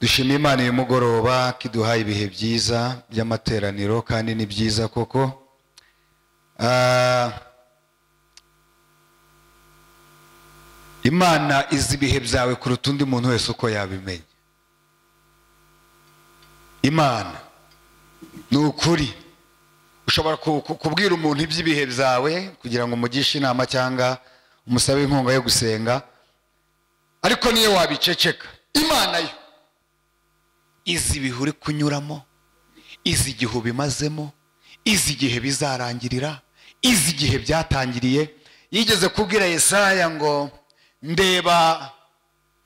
Dushima Imana uyu mugoroba kiduhaye ibihe byiza by'amateraniro, kandi ni byiza koko. Imana izi ibihe byawe kuruta undi muntu wese uko yabimenya. Imana ni ukuri. Ushobora kubwira umuntu iby'ibihe byawe kugira ngo umugishe inama cyangwa umusabe inkunga yo gusenga, ariko niyo wabiceceka, Imana yo izi ibihe uri kunyuramo, izi igihe ubimazemo, izi igihe bizarangirira, izi igihe byatangiriye. Yigeze kubwira Yesaya ngo ndeba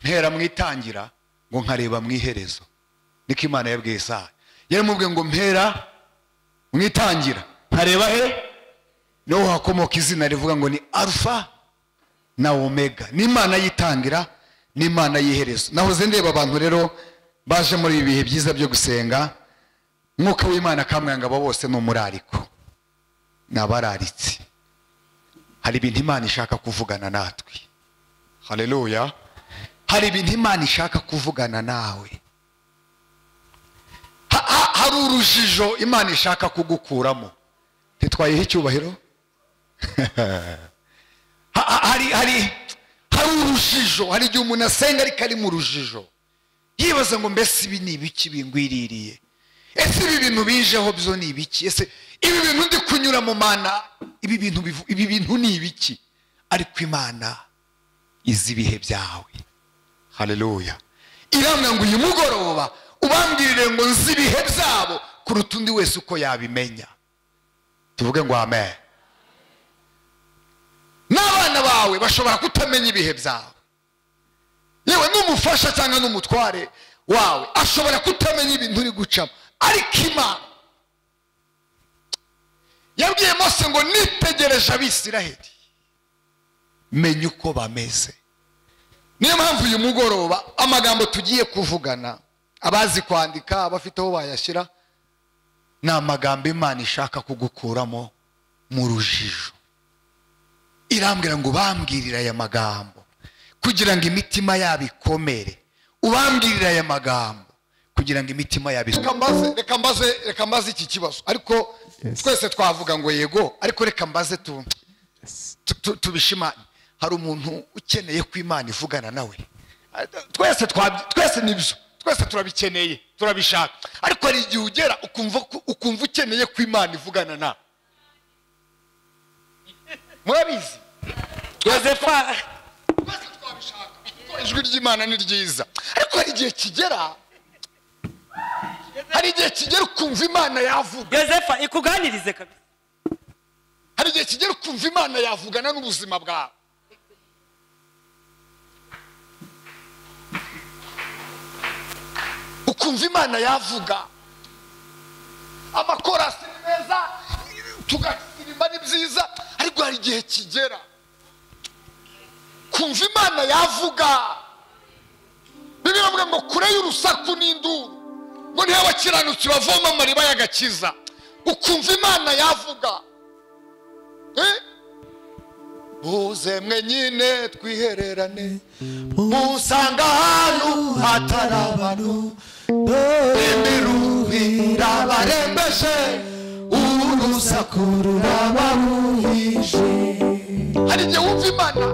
mpera mu itangira ngo nkareba mu iherezo. Niko Imana yabwiye Yesaya. Yaramubwiye ngo mpera mu itangira nkareba he, niho hakomoka izina rivuga ngo ni Alpha na Omega. Ni Imana yitangira, ni Imana y'iherezo. Nahoze ndeba abantu rero baje muri ibi bihe byiza byo gusenga, Mwuka w'Imana akamwanga abo bose ni umurariko, ni abararitsi. Hari ibintu Imana ishaka kuvugana natwe. Haleluya. Hari ibintu Imana ishaka kuvugana nawe. Hari urujijo Imana ishaka kugukuramo. Ntitwayeho icyubahiro. Hari urujijo. Hari igihe umuntu asenga ariko ari mu rujijo, yibaza ngo mbese ibi ni ibiki bingwiririye? Ese ibi bintu bijeho byo ni ibiki? Ese ibi bintu ndi kunyura mu Mana, ibi bintu ni ibiki? Ariko Imana izi ibihe byawe. Haleluya. Iramwe ngo uyu mugoroba ubambwirire ngo nzi ibihe byabo kuruta undi wese uko yabimenya. Tuvuge ngo amen. N'abana bawe bashobora kutamenya ibihe byawe. Yewe n'umufasha cyangwa n'umutware wawe ashobora kutamenya ibintu uri gucamo, ariko Imana yabwiye Mose ngo nitegereje Abisiraheli, menya uko bameze. Niyo mpamvu uyu mugoroba amagambo tugiye kuvugana, abazi kwandika, abafite aho bayashyira, ni amagambo Imana ishaka kugukuramo mu rujijo. Irambwira ngo bambwirira aya magambo kugira ngo imitima yabo ikomere. Ubambwirira aya magambo kugira ngo imitima yabo. Reka mbaze iki kibazo, ariko twese twavuga ngo yego, ariko reka mbaze tubishimanye. Hari umuntu ukeneye ko Imana ivugana nawe? Twese nibyo, twese turabikeneye, turabishaka, ariko hari igihe ugera ukumva ukeneye ko Imana ivugana nawe. Murabizi Yozefa, twese twabishaka kuko ijwi ry'Imana ni ryiza, ariko hari igihe kigera, hari igihe kigera ukumva Imana yavuga. Yozefa ikuganirize kabisa. Hari igihe kigera ukumva Imana yavugana n'ubuzima bwawe. Ukumva Imana yavuga. Amakorasi ni meza, tugasirimba ni byiza, ariko hari igihe kigera kumva Imana yavuga. Bibiliya ivuga ngo kure y'urusaku n'induru ngo niho abakiranutsi bavoma amariba y'agakiza. Ukumva Imana yavuga. Muze mwenyine twihererane, musanga ahantu hatari abantu, imiruho irabarembeje, urusaku rurabaruhije. Hari igihe wumva Imana.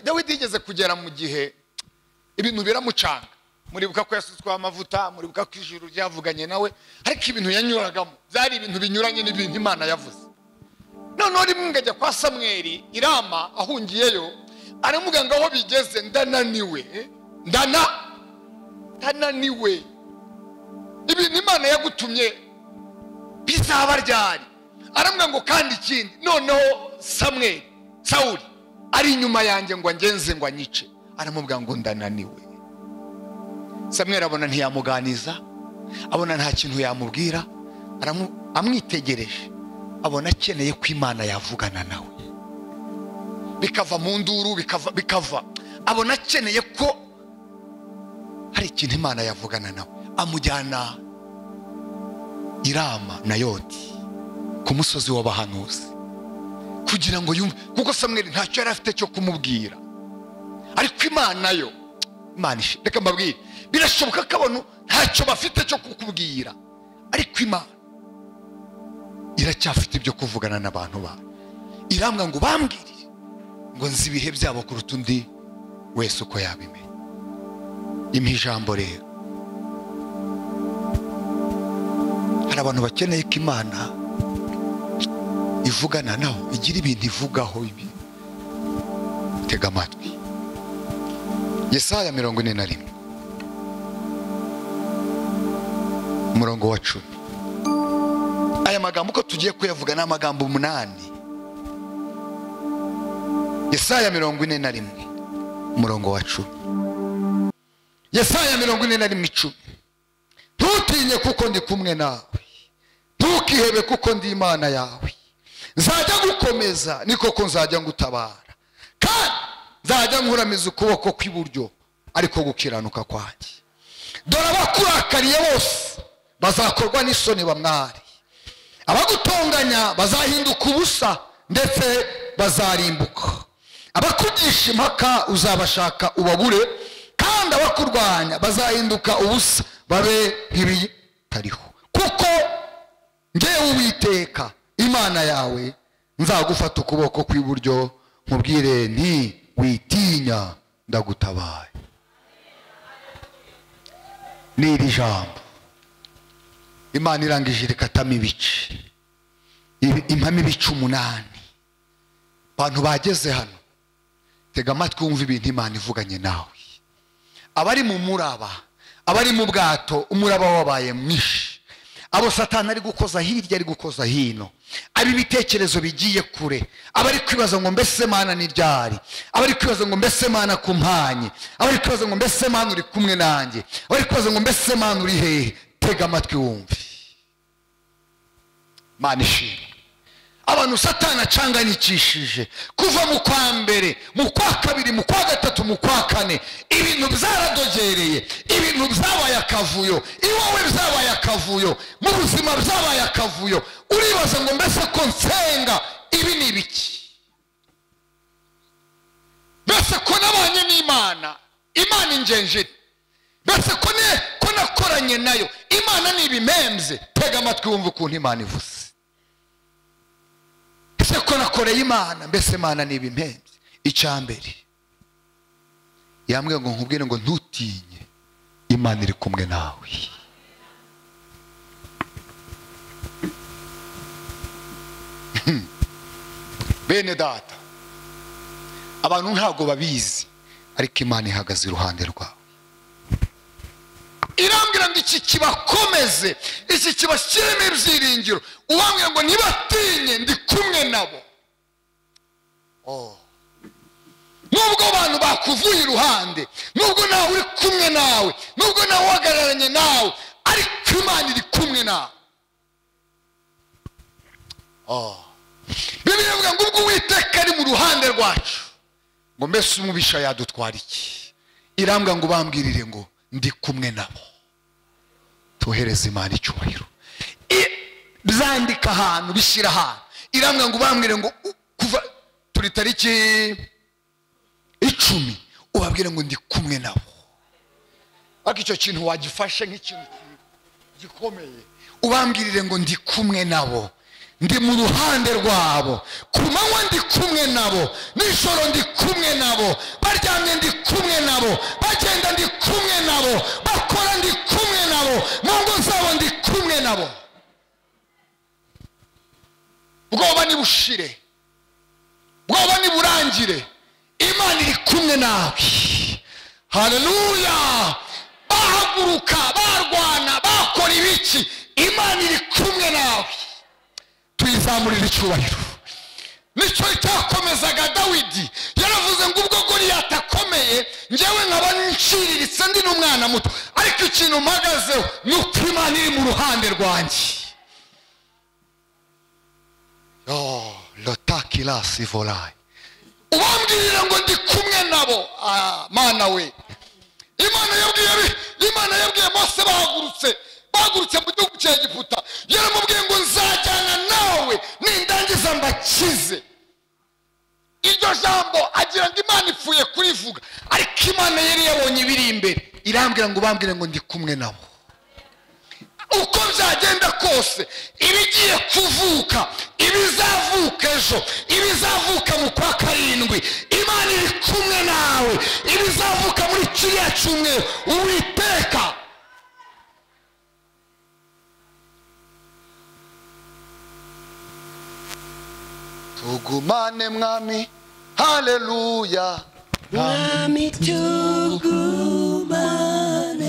Dawidi yigeze kugera mu gihe ibintu biramucanga. Muribuka ko yasutswe amavuta, muribuka ko ijuru ryavuganye nawe, ariko ibintu yanyuragamo byari ibintu binyuranye n'ibintu Imana yavuze. Noneho rimwe ngajya kwa Samweli irama ahungiyeyo, aramubwira ngo aho bigeze ndananiwe, ndananiwe, ibintu Imana yagutumye bizaba ryari? Aramubwira ngo kandi ikindi, noneho Samweli Sawuli ari inyuma yanjye ngo angenze ngo anyice. Aramubwira ngo ndananiwe. Samweli abona ntiyamuganiza, abona nta kintu yamubwira, amwitegereje abona akeneye ko Imana yavugana nawe. Bikava mu nduru, bikava abona akeneye ko hari ikintu Imana yavugana nawe. Amujyana Irama na Yoti ku musozi w'abahanuzi kugira ngo yumve, kuko Samweli ntacyo yari afite cyo kumubwira, ariko Imana yo Imana reka mbabwire, birashoboka ko abantu ntacyo bafite cyo kukubwira, ariko Imana iracyafite ibyo kuvugana n'abantu bayo. Irambwa ngo bambwirire ngo nzi ibihe byabo kuruta undi wese uko yabimenya. Impa ijambo rero. Hari abantu bakeneye ko Imana ivugana nabo, igira ibintu ivugaho ibi. Tega amatwi. Yesaya 41 umurongo wa 10. Aya magambo uko tugiye kuyavuga ni amagambo 8. Yesaya 41 umurongo wa 10. Yesaya 41:10. Ntutinye kuko ndi kumwe nawe, ntukihebe kuko ndi Imana yawe. Nzajya gukomeza ni koko nzajya ngutabara, kandi nzajya nkuramiza ukuboko kw'iburyo ariko gukiranuka kwanjye. Dore abakurakariye bose bazakorwa n'isoni bamwari, abagutonganya bazahinduka ubusa ndetse bazarimbuka. Abakugisha impaka uzabashaka ubabure, kandi abakurwanya bazahinduka ubusa babe nk'ibitariho. Kuko njyewe Uwiteka Imana yawe nzagufata ukuboko kw'iburyo nkubwire nti witinya ndagutabaye. Ni iri jambo Imana irangije irikatamo ibice, impamo ibice 8. Abantu bageze hano, tega amatwi wumva ibintu Imana ivuganye nawe. Abari mu muraba, abari mu bwato, umuraba wabaye mwinshi, abo Satani ari gukoza hirya ari gukoza hino, abi bitekerezo bigiye kure, abari kwibaza ngo mbese Mana ni ryari, abari kwibaza ngo mbese Mana kumpanye, abari kwibaza ngo mbese Mana uri kumwe nanjye, abari kwibaza ngo mbese Mana uri hehe. Tega amatwi wumve. Mana ishimwe. Abantu Satani acanganyikishije kuva mu kwa mbere, mu kwa kabiri, mu kwa gatatu, mu kwa kane, ibintu byaradogereye, ibintu byabaye akavuyo, iwawe byabaye akavuyo, mu buzima byabaye akavuyo. Uribaza ngo mbese ko nsenga ibi ni ibiki? Mbese ko nabanye n'Imana, Imana ingenje, mbese ko nakoranye nayo, Imana ni ibimemze. Tega amatwi wumve ukuntu Imana ivuze. Ese ko nakoreye Imana, mbese Imana ni ibimembe. Icyambere yambwiye ngo nkubwire ngo ntutinye, Imana iri kumwe nawe. Bene data, abantu ntago babizi, ariko Imana ihagaze iruhande rwawe. Irambwira ngo iki kibakomeze, iki kibashyiremo ibyiringiro. Ubambwira ngo ntibatinye, ndi kumwe nabo. Nubwo abantu bakuvuye iruhande, nubwo nawe uri kumwe nawe, nubwo nawe uhagararanye nawe, ariko Imana iri kumwe nawe. Bibiliya ivuga ngo ubwo Uwiteka ari mu ruhande rwacu, ngo mbese umubisha yadutwara iki? Irambwira ngo bambwirire ngo ndi kumwe nabo. Tuhereze Imana icyubahiro. Byandika ahantu, bishyira ahantu. Irambwira ngo bambwire ngo kuva turi tariki 10 ubabwire ngo ndi kumwe nabo. Ariko icyo kintu wagifashe nk'ikintu gikomeye, ubambwirire ngo ndi kumwe nabo, ndi mu ruhande rwabo, ku manywa ndi kumwe nabo, nijoro ndi kumwe nabo, baryamye ndi kumwe nabo, bagenda ndi kumwe nabo, bakora ndi kumwe nabo, mu ngo zabo ndi kumwe nabo. Ubwoba nibushire, ubwoba niburangire, Imana iri kumwe nawe. Haleluya! Bahaguruka, barwana, bakora ibiki, Imana iri kumwe nawe. Tuyizamurira icyubahiro. Nicyo cyakomezaga Dawidi. Yaravuze ngo ubwo Goliyati akomeye, njyewe nkaba nciriritse ndi n'umwana muto, ariko ikintu mpagazeho ni uko Imana iri mu ruhande rwanjye. Oh, lotakilasi volai. Ubambwirira ngo ndi kumwe nabo. Mana we, Imana yabwiye Mose bahagurutse mu gihugu cya Egiputa, yaramubwiye ngo nzajyana nawe nindangiza mbakize. Iryo jambo agira ngo Imana ipfuye kurivuga, ariko Imana yari yabonye ibiri imbere, irambwira ngo bambwire ngo ndi kumwe nabo. Uko byagenda kose, ibigiye kuvuka, ibizavuka ejo, ibizavuka mu kwa karindwi, Imana iri kumwe nawe. Ibizavuka muri kiriya cyumweru, Uwiteka tugumane mwami, haleluya. Mwami tugumane,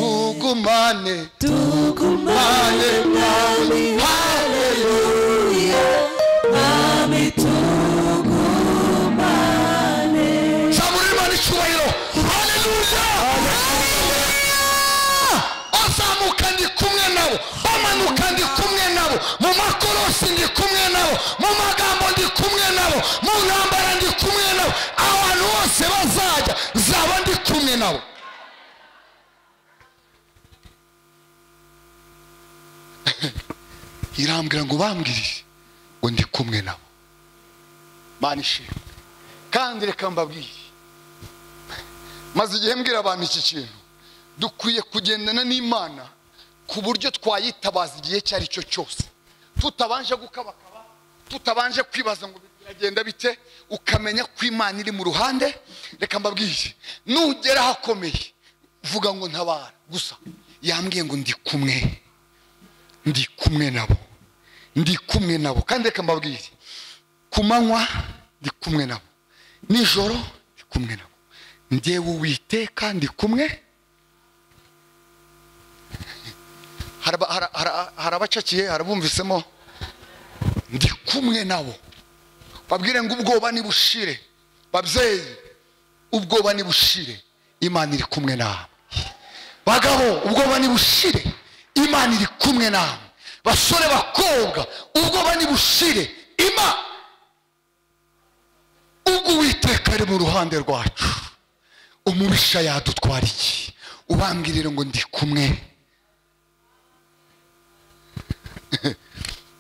tugumane, tugumane mwami, haleluya. Mwami tugumane. Zamura Imana icyubahiro, haleluya. Bazamuka ndi kumwe nabo, bamanuka ndi kumwe nabo, mu makorosi ndi kumwe nabo, mu magambo ndi kumwe nabo, mu ntambara ndi kumwe nabo, abantu bose bazajya nzaba ndi kumwe nabo. Irambwira ngo bambwirire ngo ndi kumwe nabo. Mana ishimwe. Kandi reka mbabwire, maze igihe mbwira abantu iki kintu, dukwiye kugendana n'Imana ku buryo twayitabaza igihe icyo ari cyo cyose, tutabanje gukabakaba, tutabanje kwibaza ngo biragenda bite, ukamenya ko Imana iri mu ruhande. Reka mbabwire, nugera ahakomeye vuga ngo ntabara gusa. Yambwiye ngo ndi kumwe, ndi kumwe nabo, ndi kumwe nabo. Kandi reka mbabwire, ku manywa ndi kumwe nabo, nijoro ndi kumwe nabo, njyewe Uwiteka ndi kumwe. Harabacakiye, harabumvisemo, ndi kumwe nabo. Babwire ngo ubwoba nibushire, babyeyi ubwoba nibushire, Imana iri kumwe nawe. Bagabo ubwoba nibushire, Imana iri kumwe nawe. Basore bakobwa ubwoba nibushire, Imana. Ubwo Uwiteka ari mu ruhande rwacu, umubisha yadutwara iki? Ubambwirire ngo ndi kumwe.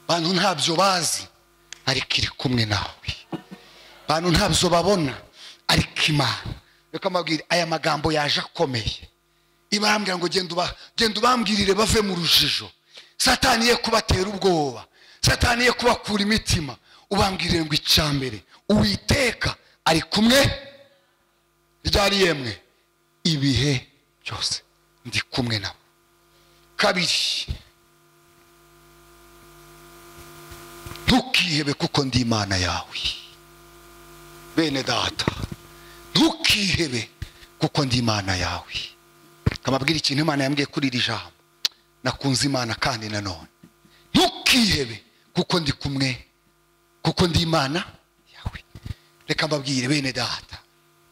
Bantu ntabyo bazi, ariko iri kumwe nawe. Bantu ntabyo babona, ariko Imana. Reka mbabwire, aya magambo yaje akomeye. Ibambwira ngo genda ubambwirire bave mu rujijo. Satani ye kubatera ubwoba, Satani ye kubakura imitima. Ubambwirire ngo icyambere, Uwiteka ari kumwe ryari yemwe ibihe byose, ndi kumwe nabo. Kabiri, ntukihebe kuko ndi Imana yawe. Bene data, ntukihebe kuko ndi Imana yawe. Kamabwira ikintu Imana yambwiye kuri iri jambo, nakunze Imana kandi nanone. Ntukihebe kuko ndi kumwe, kuko ndi Imana yawe. Reka mbabwire bene data,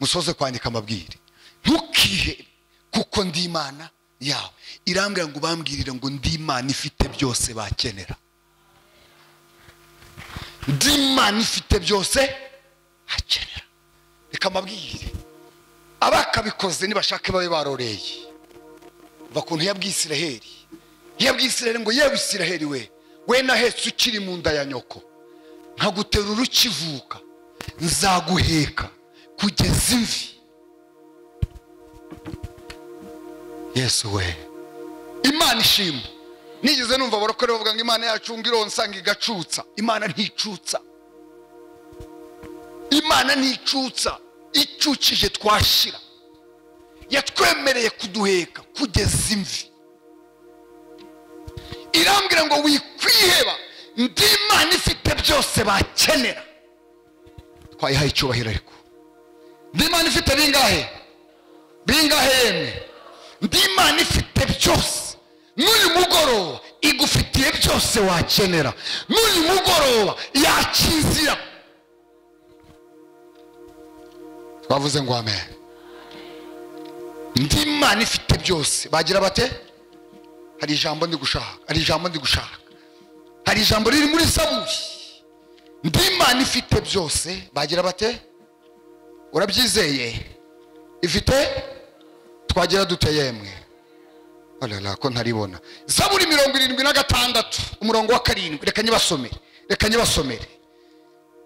musoze kwandika mbabwire, ntukihebe kuko ndi Imana yawe. Irambwira ngo bambwirire ngo ndi Imana ifite byose bakenera. Ndi Imana ifite byose bakenera. Reka mbabwire, abakabikoze nibashake babe baroreye. Bakuntu yabwiye Isiraheli, yabwiye Isiraheli ngo yewe Isiraheli we nahetse ukiri mu nda ya nyoko, nkaguterura ukivuka, nzaguheka kugeza imvi. Yesu we, Imana ishimwe. Nigeze numva abarokore bavuga ngo Imana yacu ngo ironsa ngo igacutsa. Imana nticutsa, Imana nticutsa. Icukije twashira. Yatwemereye kuduheka kugeza imvi. Irambwira ngo wikwiheba, ndi Imana ifite byose bakenera. Twayihaye icyubahiro ariko. Ndi Imana ifite bingahe? Bingahe yemwe? Ndi Imana ifite byose. N'uyu mugoroba igufitiye byose wakenera. N'uyu mugoroba yakizira. Twavuze ngo amen. Ndi Imana ifite byose. Bagira bate? Hari ijambo ndi gushaka, hari ijambo ndi gushaka, hari ijambo riri muri Zaburi. Ndi Imana ifite byose. Bagira bate? Urabyizeye? Ifite? Twagira dute yemwe? Alala ko ntaribona. Zaburi 76 umurongo wa 7. Reka nyibasomere, reka nyibasomere.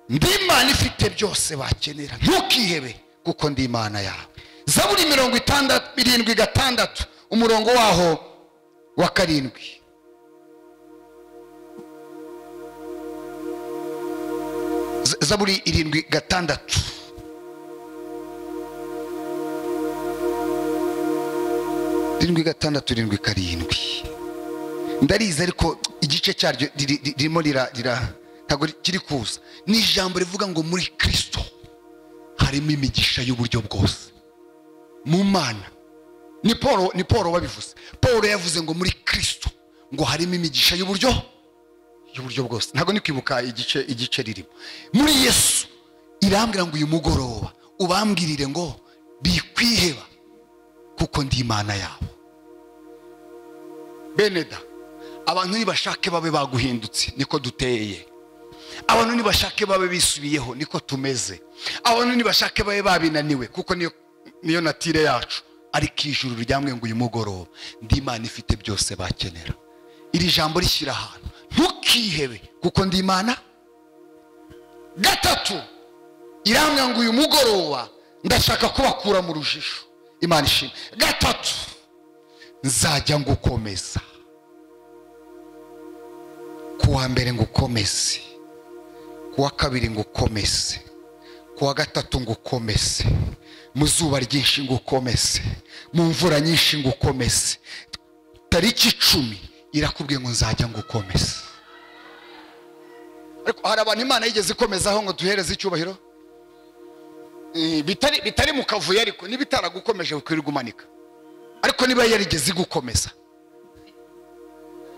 Ndi Imana ifite byose bakenera, ntukihebe kuko ndi Imana yawe. Zaburi 76 umurongo waho wa 7. Zaburi 76. 76 77. Ndariza ariko igice cyaryo ririmo rira ntago kiri kuza. Ni ijambo rivuga ngo muri Kristo harimo imigisha y'uburyo bwose. Mu Mana. Ni Paul wabivuze. Paul yavuze ngo muri Kristo ngo harimo imigisha y'uburyo bwose. Ntago ni kwibuka igice ririmo. Muri Yesu irambwira ngo uyu mugoroba ubambwirire ngo bikwiheba kuko ndi Imana yabo. Beneda, abantu nibashake babe baguhindutse niko duteye. Abantu nibashake babe bisubiyeho niko tumeze. Abantu nibashake babe babinaniwe kuko niyo natire yacu. Ariko ijuru ryamwe ngo uyu mugoroba ndi Imana ifite byose bakenera. Iri jambo rishyira ahantu, ntukihebe kuko ndi Imana. Gatatu, irambwira ngo uyu mugoroba ndashaka kubakura mu rujijo. Imana ishimwe. Gatatu, nzajya ngukomeza. Kuwa mbere ngukomeze, kuwa kabiri ngukomeze, kuwa gatatu ngukomeze, mu zuba ryinshi ngukomeze, mu mvura nyinshi ngukomeze. Tariki 10 irakubwiye ngo nzajya ngukomeza. Ariko hari abantu Imana yigeze ikomezaho ngo duhereze icyubahiro bitari mu kavuyo, ariko nibitaragukomeje ukwirirwa umanika. Ariko niba yarigeze igukomeza,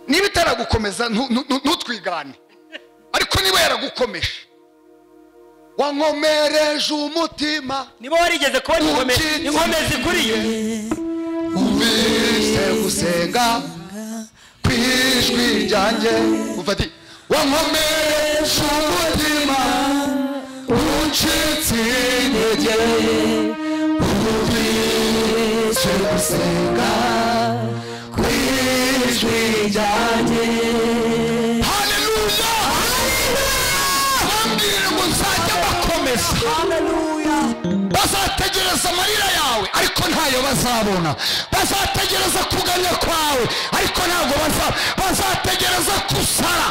niba itaragukomeza ntutwigane. Ariko niba yaragukomeje, wankomereje umutima, niba warigeze kubona inkomezi kuri yo, umvise gusenga kwijwi ryanjye, ufati wankomereje umutima uncitse intege, umvise gusenga kwijwi ryanjye. Haleluya! Bambwira ngo nzajya bakomeza. Haleluya! Bazategereza amarira yawe ariko ntayo bazabona. Bazategereza kuganya kwawe ariko ntabwo bazategereza kusara.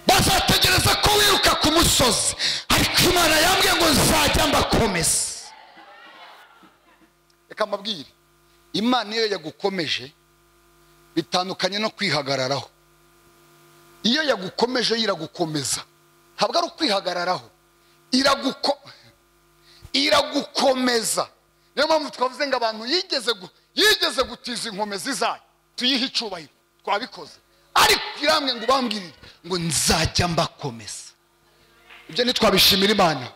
Bazategereza ko wiruka ku musozi ariko Imana yambwiye ngo nzajya mbakomeza. Reka mbabwire, Imana iyo yagukomeje bitandukanye no kwihagararaho. Iyo yagukomeje iragukomeza, ntabwo ari ukwihagararaho, iragukomeza. Niyo mpamvu twavuze ngo abantu yigeze gutiza inkomezi zayo tuyihe icyubahiro, twabikoze. Ariko irambwe ngo ubambwirire ngo nzajya mbakomeza. Ibyo ntitwabishimira Imana,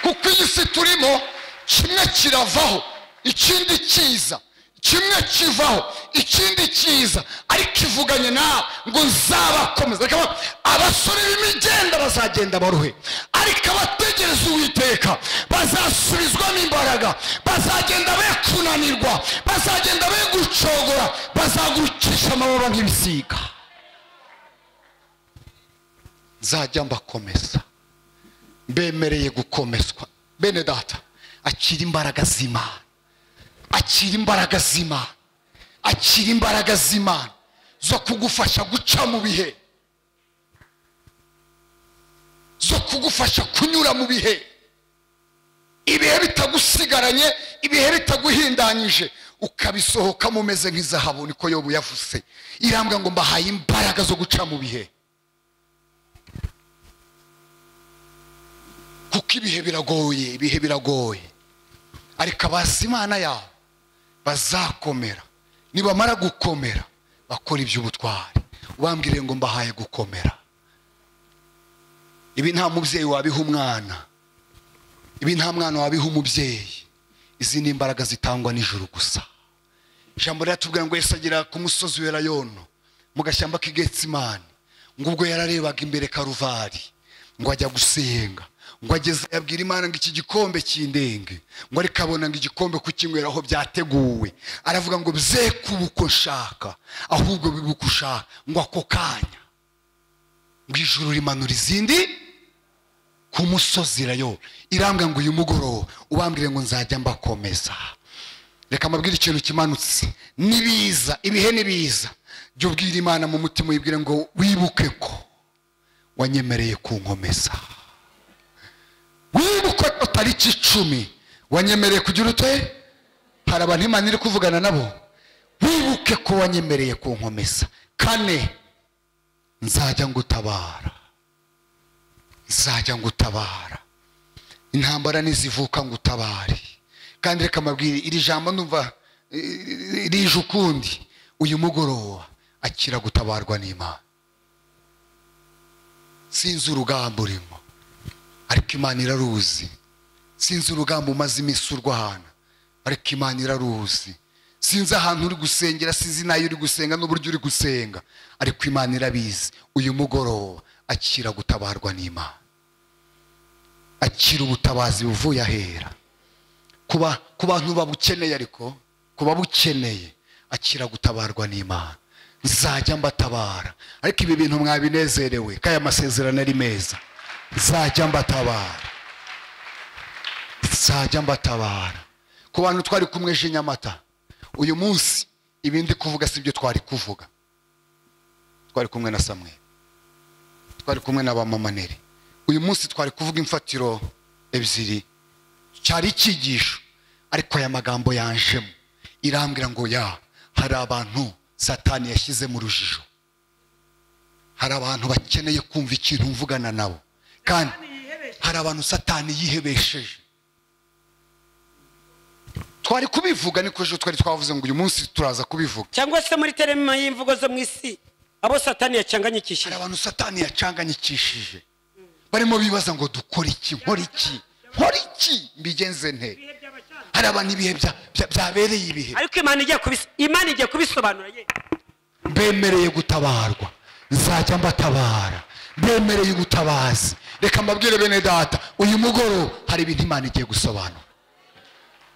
kuko iyi si turimo kimwe kiravaho ikindi kiza, kimwe kivaho ikindi kiza, ariko ivuganye nawe ngo nzabakomeza. Abasore b'imigenda bazagenda baruhe, ariko abategereza Uwiteka bazasubizwamo imbaraga, bazagenda be kunanirwa, bazagenda be gucogora, bazagucisha amababa nk'ibisiga. Nzajya mbakomeza, mbemereye gukomezwa. Bene data, akira imbaraga z'Imana, akira imbaraga z'Imana, akira imbaraga z'Imana zo kugufasha guca mu bihe, zo kugufasha kunyura mu bihe. Ibihe bitagusigaranye, ibihe bitaguhindanyije, ukabisohoka mumeze nk'izahabu. Niko Yobu yavuze. Irambwa ngo mbahaye imbaraga zo guca mu bihe, kuko ibihe biragoye, ibihe biragoye. Ariko abazi Imana yabo bazakomera, nibamara gukomera bakora iby'ubutwari. Ubambwire ngo mbahaye gukomera. Ibi nta mubyeyi wabiha umwana, ibi nta mwana wabiha umubyeyi. Izi ni imbaraga zitangwa n'ijuru gusa. Ijambo riratubwira ngo Yesu agera ku musozi wa Elayono mu gashyamba k'i Getsimani, ngo ubwo yararebaga imbere Karuvari, ngo ajya gusenga, ngo ageze yabwira Imana ngo iki gikombe kindenge, ngo ariko abona ngo igikombe kukinyweraho byateguwe, aravuga ngo bze kuba uko nshaka ahubwo bibe uko ushaka. Ngo ako kanya ngo ijuru rimanura izindi. Ku musozi Elayono irambwira ngo uyu mugoroba ubambwire ngo nzajya mbakomeza. Reka mbabwire ikintu kimanutse, nibiza ibihe nibiza, jya ubwira Imana mu mutima uyibwire ngo wibuke ko wanyemereye kunkomeza, wibuke ko tariki 10 wanyemereye kugira ute. Hari abantu Imana iri kuvugana nabo, wibuke ko wanyemereye kunkomeza. 4, nzajya ngutabara, nzajya ngutabara intambara nizivuka ngutabare. Kandi reka mbabwire iri jambo ndumva rije ukundi, uyu mugoroba akira gutabarwa n'Imana. Sinzi urugamba urimo ariko Imana iraruzi. Sinzi urugamba umaze iminsi urwana ariko Imana iraruzi. Sinzi ahantu uri gusengera, sinzi nayo uri gusenga n'uburyo uri gusenga, ariko Imana irabizi. Uyu mugoroba akira gutabarwa n'Imana, akira ubutabazi buvuye ahera ku bantu babukeneye, ariko kuba bukeneye akira gutabarwa n'Imana. Nzajya mbatabara. Ariko ibi bintu mwabinezerewe kaya masezerano ari meza. Nzajya mbatabara, nzajya mbatabara. Ku bantu twari kumwe ejo Nyamata, uyu munsi ibindi kuvuga sibyo twari kuvuga. Twari kumwe na Samuel, twari kumwe na ba Neri. Uyu munsi twari kuvuga imfatiro ebyiri, cyari icyigisho, ariko aya magambo yanjemo irambwira ngo ya hari abantu Satani yashyize mu rujijo, hari abantu bakeneye kumva ikintu mvugana nabo, kandi hari abantu Satani yihebesheje. Twari kubivuga niko ejo twari twavuze ngo uyu munsi turaza kubivuga, cyangwa se muri terema y'imvugo zo mu isi abo Satani yacanganyikishije. Hari abantu Satani yacanganyikishije barimo bibaza ngo dukora iki, nkora iki, nkora iki, mbigenze nte. Hari abantu ibihe byabereye ibihe, ariko Imana igiye kubisobanura. Bemereye gutabarwa, nzajya mbatabara. Bemereye ubutabazi. Reka mbabwire bene data, uyu mugoroba hari ibintu Imana igiye gusobanura.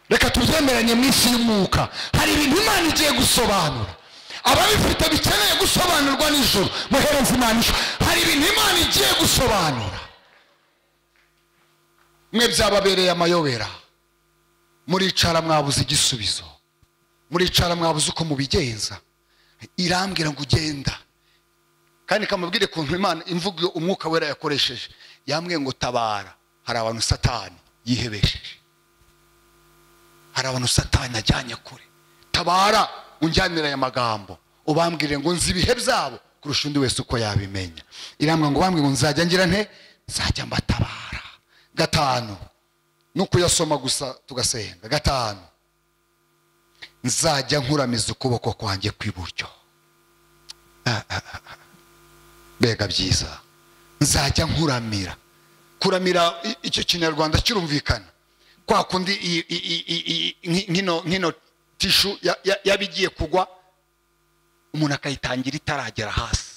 Reka tubyemeranye mu isi y'umwuka, hari ibintu Imana igiye gusobanura. Ababifite bikeneye gusobanurwa nijoro, muhereze Imana ijoro. Hari ibintu Imana igiye gusobanura. Mwe byababereye amayobera, muricara mwabuze igisubizo, muricara mwabuze uko mubigenza. Irambwira ngo ugenda. Kandi kamubwire kuntu Imana imvugo umwuka wera yakoresheje, yambwiye ngo tabara. Hari abantu Satani yihebesheje, hari abantu Satani ajyanye kure. Tabara unjyanira aya magambo, ubambwire ngo nzi ibihe byabo kurusha undi wese uko yabimenya. Irambwira ngo bambwiye ngo nzajya ngira nte, nzajya mbatabara. 5, nuko yasoma gusa tugasenga. 5, nzajya nkuramiza ukuboko kwanjye kw'iburyo. Mbega byiza, nzajya nkuramira. Kuramira icyo kinyarwanda kirumvikana, kwa kundi nkino tishu yabigiye kugwa umuntu akayitangira itaragera hasi.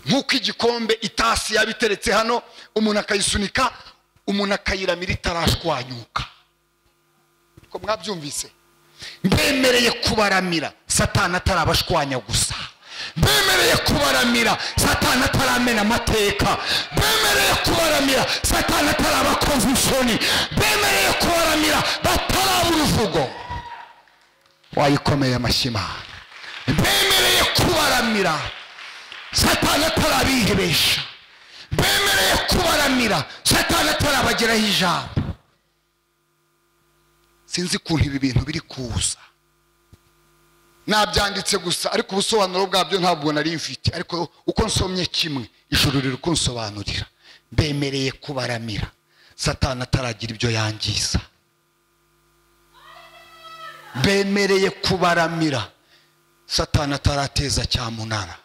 Nkuko igikombe itasi yabiteretse hano, umuntu akayisunika, umuntu akayiramira itarashwanyuka. Ko mwabyumvise? Mbemereye kubaramira Satani atarabashwanya gusa. Bemereye kubaramira Satani ataramena amateka. Bemereye kubaramira Satani atarabakoza isoni. Bemereye kubaramira bataraba uruvugo. Wayikomeye amashyi Imana. Bemereye kubaramira Satani atarabihebesha. Bemereye kubaramira Satani atarabageraho ijambo. Sinzi kuntu ibi bintu biri kuza. Nabyanditse gusa ariko ubusobanuro bwabyo ntabwo nari mfite, ariko uko nsomye kimwe ijuru riri kunsobanurira. Bemereye kubaramira Satani ataragira ibyo yangiza. Bemereye kubaramira Satani atarateza cyamunara.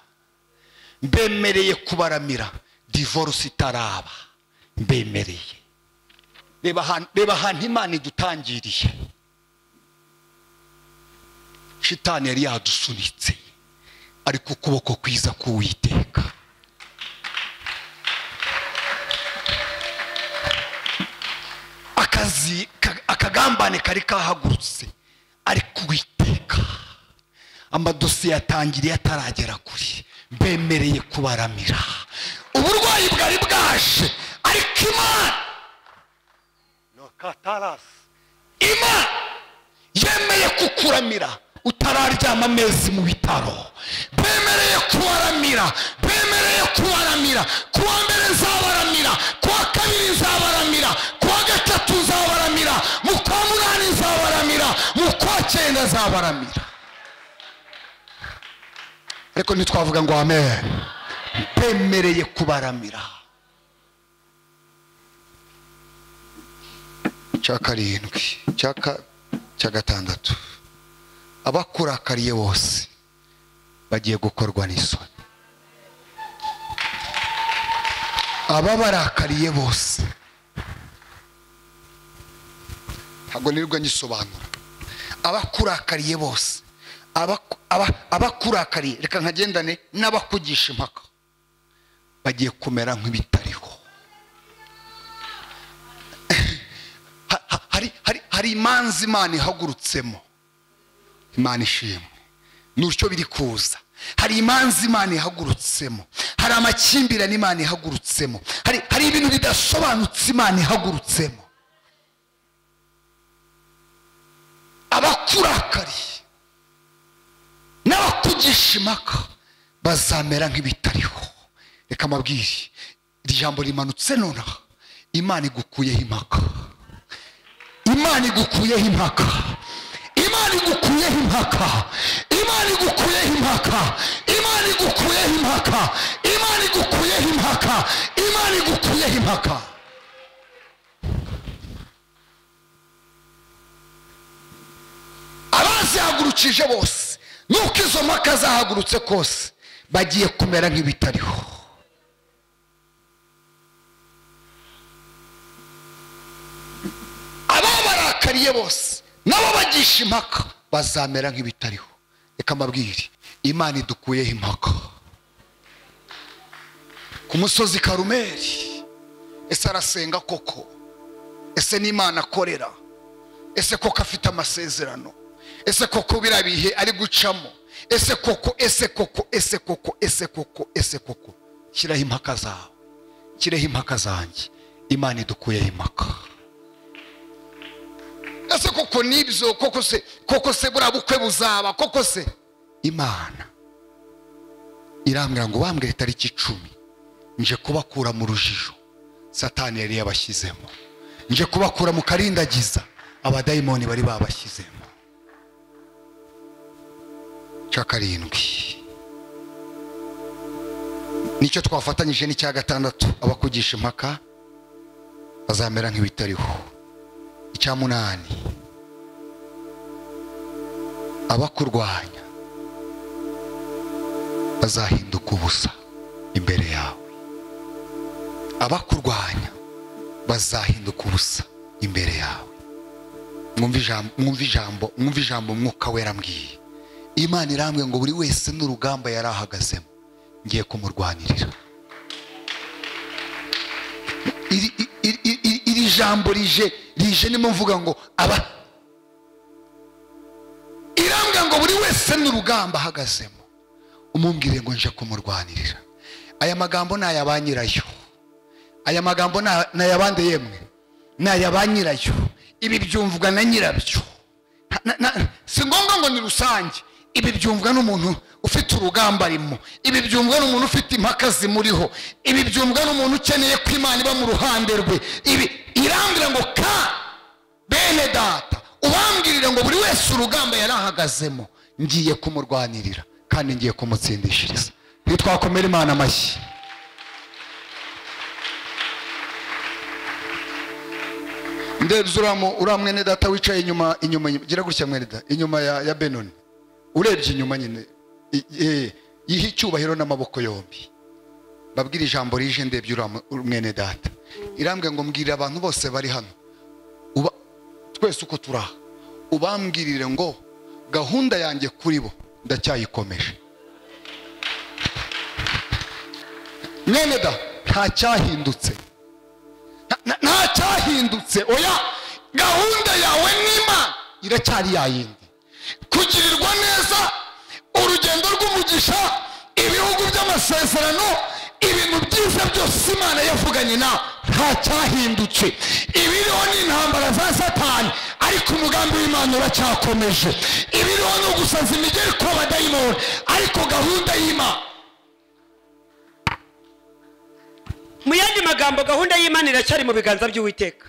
Bemereye kubaramira divorce itaraba. Bemereye. Reba ahantu Imana idutangiriye. Shitani yari yadusunitse, ariko ukuboko kwiza k'Uwiteka. Akazi akagambane kari kahagurutse, ariko Uwiteka amadosiye yatangiriye ataragera kuri. Bemereye kubaramira. Uburwayi Uburwayi bwari bwaje, ariko Imana Imana yemeye kukuramira utararyama amezi mu bitaro. Bemereye kubaramira, bemereye kubaramira. Kuwa mbere nzabaramira, kuwa kabiri nzabaramira, kuwa gatatu nzabaramira, mu kwa munani nzabaramira, mu kwa cyenda nzabaramira. Ariko ntitwavuga ngo amen. Bemereye kubaramira. Cya karindwi, cya gatandatu, abakurakariye bose bagiye gukorwa n'isoni. Ababarakariye bose, ntabwo nirirwa ngisobanura. Abakurakariye bose, abakurakariye, reka nkagendane n'abakugisha impaka, bagiye kumera nk'ibitariho. Hari imanza Imana ihagurutsemo. Imana ishimwe, n'utyo biri kuza. Hari imanza Imana ihagurutsemo, hari amakimbirane Imana ihagurutsemo, hari ibintu bidasobanutse Imana ihagurutsemo. Abakurakariye n'abakugisha impaka bazamera nk'ibitariho. Reka mabwire, iri jambo rimanutse nonaha, Imana igukuyeho impaka. Imana igukuyeho impaka. Imana igukuyeho impaka. Imana igukuyeho impaka. Imana igukuyeho impaka. Imana igukuyeho impaka. Imana igukuyeho impaka. Abazihagurukije bose, nuko izo mpaka zahagurutse kose, bagiye kumera nk'ibitariho. Ababarakariye bose nabo bagisha impaka bazamera nk'ibitariho. Reka mbabwire, Imana idukuyeho impaka. Ku musozi Karumeli, ese arasenga koko? Ese n'Imana akorera? Ese koko afite amasezerano? Ese koko birabihe ari gucamo? Ese koko, ese koko, ese koko, ese koko, ese koko? Shyiraho impaka zawe, shyireho impaka zanjye. Imana idukuyeho impaka. Ese koko nibyo? Koko se, koko se buriya bukwe buzaba? Koko se? Imana irambwira ngo bambwire tariki 10 nje kubakura mu rujijo Satani yari yabashyizemo, nje kubakura mu karindagiza abadayimoni bari babashyizemo. Cya karindwi nicyo twafatanyije n'icya gatandatu, abakugisha impaka bazamera nk'ibitariho. Icya munani, abakurwanya bazahinduka ubusa imbere yawe. Abakurwanya bazahinduka ubusa imbere yawe. Mwumva ijambo, mwumva ijambo, mwumva ijambo Mwuka Wera ambwiye. Imana irambwiye ngo buri wese n'urugamba yarahagazemo ngiye kumurwanirira. Iri jambo rije nimo mvuga ngo aba irambwiye ngo buri wese n'urugamba ahagazemo umumbwire ngo nje kumurwanirira. Aya magambo ni aya ba nyirayo. Aya magambo ni ayabande yemwe, ni aya ba nyirayo. Ibi byumvwa na nyirabyo. Si ngombwa ngo ni rusange. Ibi byumvwa n'umuntu ufite urugamba arimo. Ibi byumvwa n'umuntu ufite impaka zimuriho. Ibi byumvwa n'umuntu ukeneye ko Imana iba mu ruhande rwe. Ibi irambwira ngo ka bene data ubambwirire ngo buri wese urugamba yarahagazemo ngiye kumurwanirira kandi ngiye kumutsindishiriza. Ntitwakomera Imana amashyi. Ndebye uriya mwene data wicaye inyuma, inyuma gira gutya mwene data, inyuma ya Benoni. Urebye inyuma nyine yiha icyubahiro n'amaboko yombi. Babwira ijambo rije ndebye uriya mwene data. Irambwira ngo mbwirire abantu bose bari hano, twese uko turaha, ubambwirire ngo gahunda yanjye kuri bo ndacyayikomeje. Mwene da nta cyahindutse. Nta cyahindutse. Oya, gahunda yawe n'Imana iracyari yayindi. Kugirirwa neza, urugendo rw'umugisha, ibihugu by'amasezerano, ibintu byiza Ibyiza byose Imana yavuganye nawe nta cyahindutse. Ibiriho ni intambara za Satani, ariko umugambi w'Imana uracyakomeje. Ibiriho ni ugusaza imigeri kw'abadayimoni, ariko gahunda y'Imana. Mu yandi magambo, gahunda y'Imana iracyari mu biganza by'Uwiteka.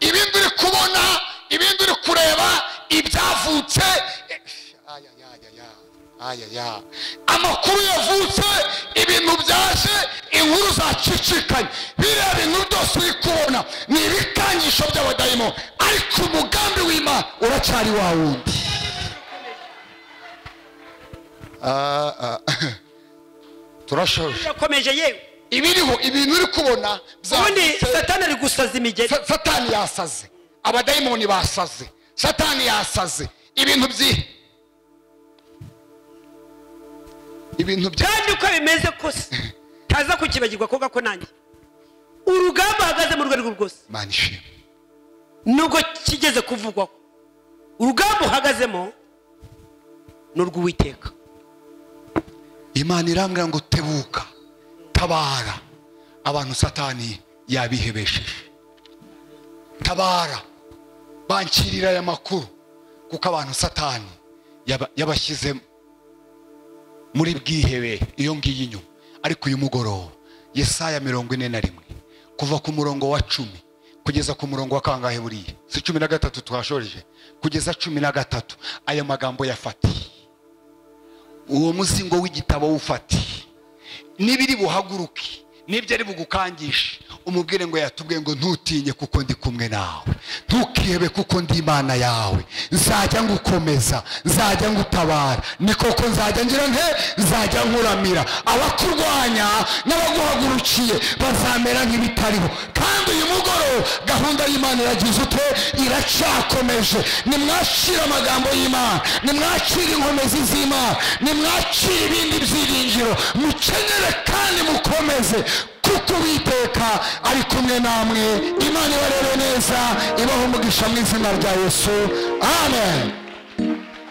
Ibindi uri kubona, ibindi uri kureba, ibyavutse, amakuru yavutse, ibintu byaje, inkuru zacicikanye, biriya bintu byose uri kubona ni ibikangisho by'abadayimoni, ariko umugambi w'Imana uracyari wa wundi. Turashoje. Urakomeje yewe. Ibiriho, ibintu uri kubona, ubundi Satani ari gusaza imigeri. Satani yasaze, abadayimoni basaze, Satani yasaze, ibintu byi ibintu bya kandi uko bimeze kose taza kukibagirwa koga ko nanjye urugamba hagaze mu rwego rwose. Imana ishimwe. Nubwo kigeze kuvugwaho, urugamba uhagazemo ni urw'Uwiteka. Imana irambwira ngo tebuka, tabara abantu Satani yabihebesheje, tabara, bankirira aya makuru, kuko abantu Satani yabashyize muri bwihebe iyo ngiyi inyuma. Ariko uyu mugoroba, Yesaya 41 kuva ku murongo wa 10 kugeza ku murongo wa kangahe buriya, si 13 twashoreje, kugeza 13, aya magambo yafatiye uwo muzingo w'igitabo wufatiye, nibiri buhaguruke, nibyo ari bugukangishe, umubwire ngo yatubwiye ngo ntutinye kuko ndi kumwe nawe, ntukihebe kuko ndi Imana yawe, nzajya ngukomeza, nzajya ngutabara, ni koko nzajya ngira nte, nzajya nkuramira, abakurwanya n'abaguhagurukiye bazamera nk'ibitariho. Kandi uyu mugoroba gahunda y'Imana iragize ute? Iracyakomeje. Nimwakira amagambo y'Imana, nimwakira inkomezi z'Imana, nimwakira ibindi byiringiro, mukenyere kandi mukomeze, kuko Uwiteka ari kumwe namwe. Imana ibarebe neza, ibahe umugisha mu izina rya Yesu. Amen.